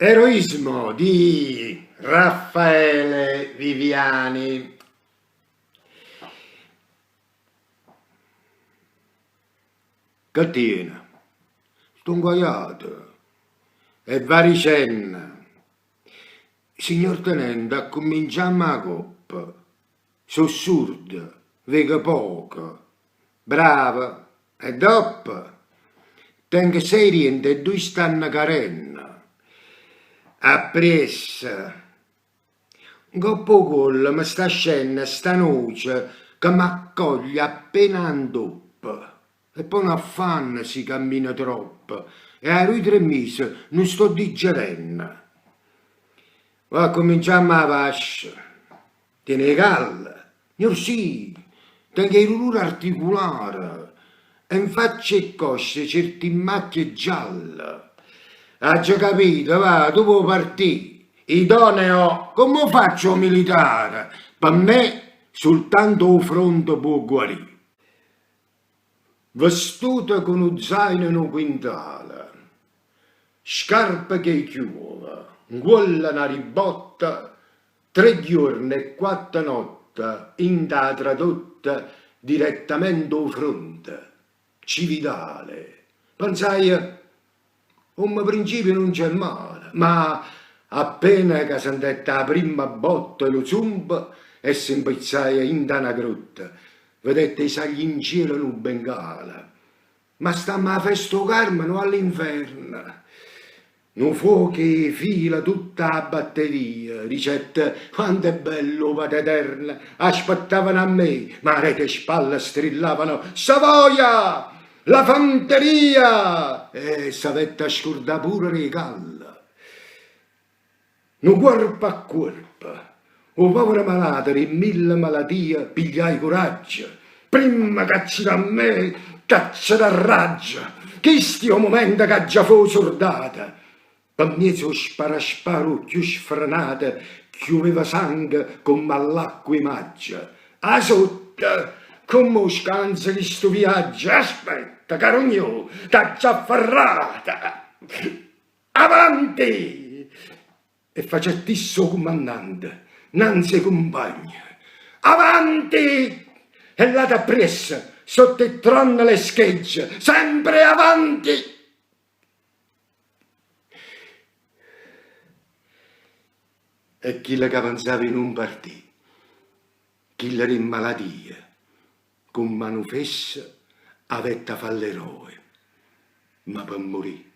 Eroismo di Raffaele Viviani. Che tiene? Sto 'nguaiato. E va dicenno, Signor tenente, accumminciammo 'a coppa. So' surdo, veco poco. Bravo! E doppo? Tengo sei diente e duje stanno carenno. Appriesso. Ncopp' 'o cuollo me sta ascenno sta noce ca m'accoglie appena 'a 'ntoppo. E po' n'affanno si cammino troppo e 'a duje o tre mise nun sto digerenno. Mo accumminciammo 'a vascio. Tiene 'e calle? Gnorsì, tengo 'e dulure articulare e 'nfaccia 'e cosce cierti macchie gialle. Aggio capito, va, tu vuò partì. Idoneo, comme 'o faccio 'o militare? Pe me sultanto 'o fronte può guarì. Vestuto cu nu zaino 'e nu quintale, scarpe cu 'e chiuove, 'ncuollo na ribotta, tre ghiuorne e quatto notte 'int' 'a tradotta direttamente 'o fronte, Cividale. Pensaje, Comme principio nun c'è male, ma appena ca sentette 'a primma botta 'e nu zumpo e se 'mpizzaje 'int' a na grotta, vedette 'e saglì 'ncielo nu bengala. Ma stammo 'a festa 'o Carmine o all'inferno? Nu fuoco 'e fila tutta 'a batteria, dicette, quanto è bello 'o Pateterno, aspettavano a me, ma aret' 'e spalle strillavano, Savoia! La fanteria! E s'avette 'a scurdà pure d' 'e calle. Nu cuorpo a cuorpo, 'o povero malato d' 'e mille malatie pigliaje curaggio, Primma c'accide a me, t'accedarraggio! Chisto è 'o mumento c'aggia fa 'o surdato! Pe mmiezo 'o sparasparo cchiù sfrenato chiuveva sanghe comm'a ll'acqua 'e maggio. 'A sotto, comme 'o scanzo chistu viaggio, aspetta, carugnò, t'aggio afferrata! Avanti! E facette isso 'o cummandante, 'nnanze 'e cumpagne. Avanti! E ll'ate appriesso, sotto 'e tronnole 'e schegge, sempre avanti! E chillo ca pensava 'e nun partì, chillo d' 'e malatie, comm'a nu fesso avette 'a fa' l'eroe, ma pe murì.